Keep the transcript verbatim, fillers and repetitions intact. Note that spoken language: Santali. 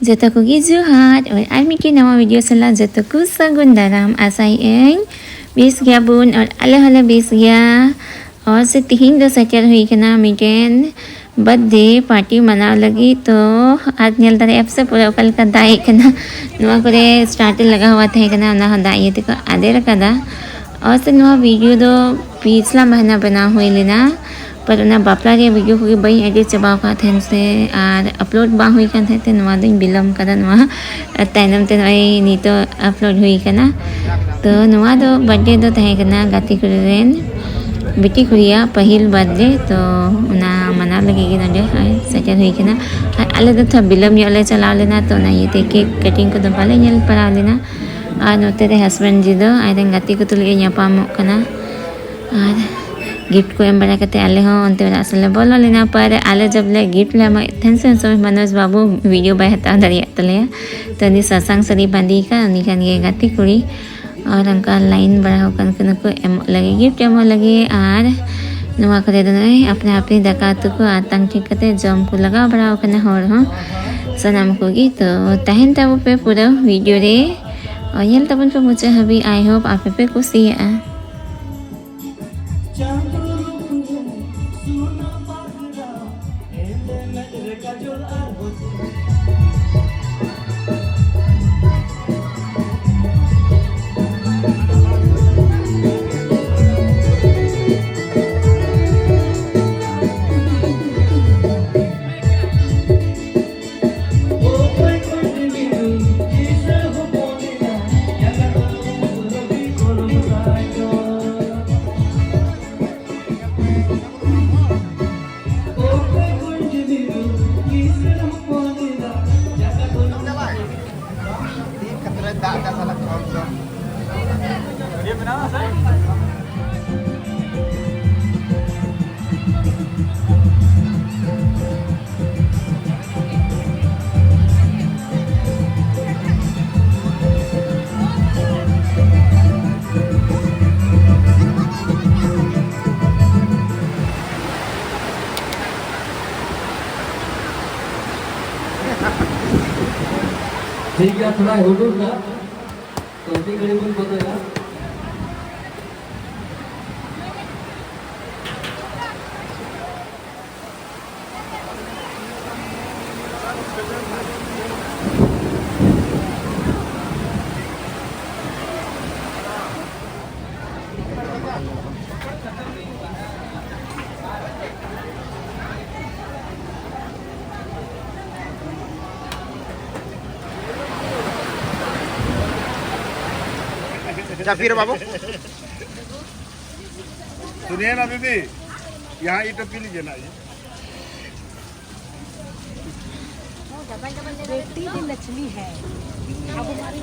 ᱡᱚᱛᱚ ᱠᱚᱜᱮ ᱡᱚᱦᱟᱨ, ᱟᱨ ᱟᱨ ᱢᱤᱫᱴᱮᱱ ᱱᱟᱣᱟ ᱵᱷᱤᱰᱤᱭᱳ ᱥᱟᱞᱟᱜ ᱡᱚᱛᱚ ᱠᱚ ᱥᱟᱹᱜᱩᱱ ᱫᱟᱨᱟᱢ᱾ ᱟᱥᱟᱭᱮᱫ ᱟᱹᱧ ᱵᱮᱥ ᱜᱮᱭᱟᱵᱚᱱ, ᱟᱨ ᱟᱞᱮ ᱦᱚᱸᱞᱮ ᱵᱮᱥ ᱜᱮᱭᱟ᱾ ᱟᱨ ᱥᱮ ᱛᱤᱦᱤᱧ ᱫᱚ ᱥᱮᱴᱮᱨ ᱦᱩᱭ ᱠᱟᱱᱟ ᱢᱤᱫᱴᱮᱱ ᱵᱟᱨᱛᱷᱰᱮ ᱯᱟᱨᱴᱤ ᱢᱟᱱᱟᱣ ᱞᱟᱹᱜᱤᱫ᱾ ᱛᱚ ᱟᱨ ᱧᱮᱞ ᱫᱟᱲᱮᱭᱟᱜᱼᱟ ᱯᱮ ᱥᱮ ᱯᱩᱨᱟᱹ ᱚᱠᱟ ᱞᱮᱠᱟ ᱫᱟᱜ ᱮᱫ ᱠᱟᱱᱟ᱾ ᱱᱚᱣᱟ ᱠᱚᱨᱮ ᱥᱴᱟᱨᱴ ᱞᱟᱜᱟᱣ ᱛᱟᱦᱮᱸ ᱠᱟᱱᱟ, ᱚᱱᱟ ᱦᱚᱸ ᱫᱟᱜ ᱤᱭᱟᱹ ᱛᱮᱠᱚ ᱟᱫᱮᱨ ᱟᱠᱟᱫᱟ᱾ ᱟᱨ ᱥᱮ ᱱᱚᱣᱟ ᱵᱷᱤᱰᱤᱭᱳ ᱫᱚ ᱯᱤᱪᱷᱞᱟ ᱢᱟᱦᱱᱟ ᱵᱮᱱᱟᱣ ᱦᱩᱭ ᱞᱮᱱᱟ, ᱯᱟᱨ ᱚᱱᱟ ᱵᱟᱯᱞᱟ ᱨᱮᱭᱟᱜ ᱵᱷᱤᱰᱤᱭᱳ ᱠᱚᱜᱮ ᱵᱟᱹᱧ ᱮᱰᱤᱴ ᱪᱟᱵᱟᱣ ᱟᱠᱟᱫ ᱛᱟᱦᱮᱱ ᱥᱮ, ᱟᱨ ᱟᱯᱞᱳᱰ ᱵᱟᱝ ᱦᱩᱭ ᱠᱟᱱ ᱛᱟᱦᱮᱸ ᱛᱮ ᱱᱚᱣᱟ ᱫᱚᱧ ᱵᱤᱞᱚᱢ ᱠᱟᱫᱟ᱾ ᱱᱚᱣᱟ ᱛᱟᱭᱱᱚᱢ ᱛᱮ ᱱᱚᱜᱼᱚᱭ ᱱᱤᱛᱚᱜ ᱟᱯᱞᱳᱰ ᱦᱩᱭ ᱠᱟᱱᱟ᱾ ᱛᱚ ᱱᱚᱣᱟ ᱫᱚ ᱵᱟᱨᱛᱷᱰᱮ ᱫᱚ ᱛᱟᱦᱮᱸ ᱠᱟᱱᱟ ᱜᱟᱛᱮ ᱠᱩᱲᱤ ᱨᱮᱱ ᱵᱤᱴᱤ ᱠᱩᱲᱤᱭᱟᱜ ᱯᱟᱹᱦᱤᱞ ᱵᱟᱨᱛᱷᱰᱮ᱾ ᱛᱚ ᱚᱱᱟ ᱢᱟᱱᱟᱣ ᱞᱟᱹᱜᱤᱫ ᱜᱮ ᱱᱚᱰᱮ ᱦᱚᱸᱜᱼᱚᱭ ᱥᱮᱴᱮᱨ ᱦᱩᱭ ᱠᱟᱱᱟ᱾ ᱟᱨ ᱟᱞᱮ ᱫᱚ ᱛᱷᱚᱲᱟ ᱵᱤᱞᱚᱢ ᱧᱚᱜ ᱞᱮ ᱪᱟᱞᱟᱣ ᱞᱮᱱᱟ, ᱛᱚ ᱚᱱᱟ ᱤᱭᱟᱹᱛᱮ ᱠᱮᱠ ᱠᱟᱴᱤᱝ ᱠᱚᱫᱚ ᱵᱟᱞᱮ ᱧᱮᱞ ᱯᱟᱲᱟᱣ ᱞᱮᱱᱟ᱾ ᱟᱨ ᱱᱚᱛᱮ ᱨᱮ ᱦᱟᱥᱵᱮᱱᱰ ᱡᱤ ᱫᱚ ᱟᱡᱨᱮᱱ ᱜᱟᱛᱮ ᱠᱚ ᱛᱩᱞᱩᱡ ᱮ ᱧᱟᱯᱟᱢᱚᱜ ᱠᱟᱱᱟ᱾ ᱟᱨ ᱜᱤᱯᱷᱴ ᱠᱚ ᱮᱢ ᱵᱟᱲᱟ ᱠᱟᱛᱮ ᱟᱞᱮ ᱦᱚᱸ ᱚᱱᱛᱮ ᱚᱲᱟᱜ ᱥᱮᱫ ᱞᱮ ᱵᱚᱞᱚ ᱞᱮᱱᱟ᱾ ᱯᱟᱨ ᱟᱞᱮ ᱡᱚᱵ ᱞᱮ ᱜᱤᱯᱷᱴ ᱞᱮ ᱮᱢᱟᱜ ᱛᱟᱦᱮᱱ ᱥᱮ, ᱩᱱ ᱥᱚᱢᱚᱭ ᱢᱟᱱᱳᱡᱽ ᱵᱟᱹᱵᱩ ᱵᱷᱤᱰᱤᱭᱳ ᱵᱟᱭ ᱦᱟᱛᱟᱣ ᱫᱟᱲᱮᱭᱟᱜ ᱛᱟᱞᱮᱭᱟ᱾ ᱛᱚ ᱩᱱᱤ ᱥᱟᱥᱟᱝ ᱥᱟᱹᱲᱤ ᱵᱟᱸᱫᱮ ᱟᱠᱟᱫ, ᱩᱱᱤ ᱠᱟᱱ ᱜᱮᱭᱟ ᱜᱟᱛᱮ ᱠᱩᱲᱤ᱾ ᱟᱨ ᱚᱱᱠᱟ ᱞᱟᱭᱤᱱ ᱵᱟᱲᱟ ᱟᱠᱟᱱ ᱠᱟᱱᱟ ᱠᱚ ᱮᱢᱚᱜ ᱞᱟᱹᱜᱤᱫ, ᱜᱤᱯᱷᱴ ᱮᱢᱚᱜ ᱞᱟᱹᱜᱤᱫ᱾ ᱟᱨ ᱱᱚᱣᱟ ᱠᱚᱨᱮ ᱫᱚ ᱱᱚᱜᱼᱚᱭ ᱟᱯᱱᱟ ᱟᱯᱱᱤ ᱫᱟᱠᱟ ᱩᱛᱩ ᱠᱚ ᱟᱛᱟᱝ ᱴᱷᱤᱠ ᱠᱟᱛᱮ ᱡᱚᱢ ᱠᱚ ᱞᱟᱜᱟᱣ ᱵᱟᱲᱟ ᱟᱠᱟᱱᱟ ᱦᱚᱲ ᱦᱚᱸ, ᱥᱟᱱᱟᱢ ᱠᱚᱜᱮ᱾ ᱛᱚ ᱛᱟᱦᱮᱱ ᱛᱟᱵᱚ ᱯᱮ ᱯᱩᱨᱟᱹ ᱵᱷᱤᱰᱤᱭᱳ ᱨᱮ, ᱟᱨ ᱧᱮᱞ ᱛᱟᱵᱚᱱ ᱯᱮ ᱢᱩᱪᱟᱹᱫ ᱦᱟᱹᱵᱤᱡ᱾ I hope ᱟᱯᱮ ᱯᱮ ᱠᱩᱥᱤᱭᱟᱜᱼᱟ᱾ ᱴᱷᱤᱠ ᱜᱮᱭᱟ, ᱛᱷᱚᱲᱟ ᱦᱩᱰᱩᱨ ᱫᱟ, ᱛᱚ ᱢᱤᱫ ᱜᱷᱟᱹᱲᱤ ᱵᱚᱱ ᱵᱚᱱᱫᱚᱭᱟ᱾ अच्छा, फिर बाबू। सुनिए ना दीदी, यहाँ ईंटों पी लीजिए ना, ये। बेटी भी लक्ष्मी है। अब हमारी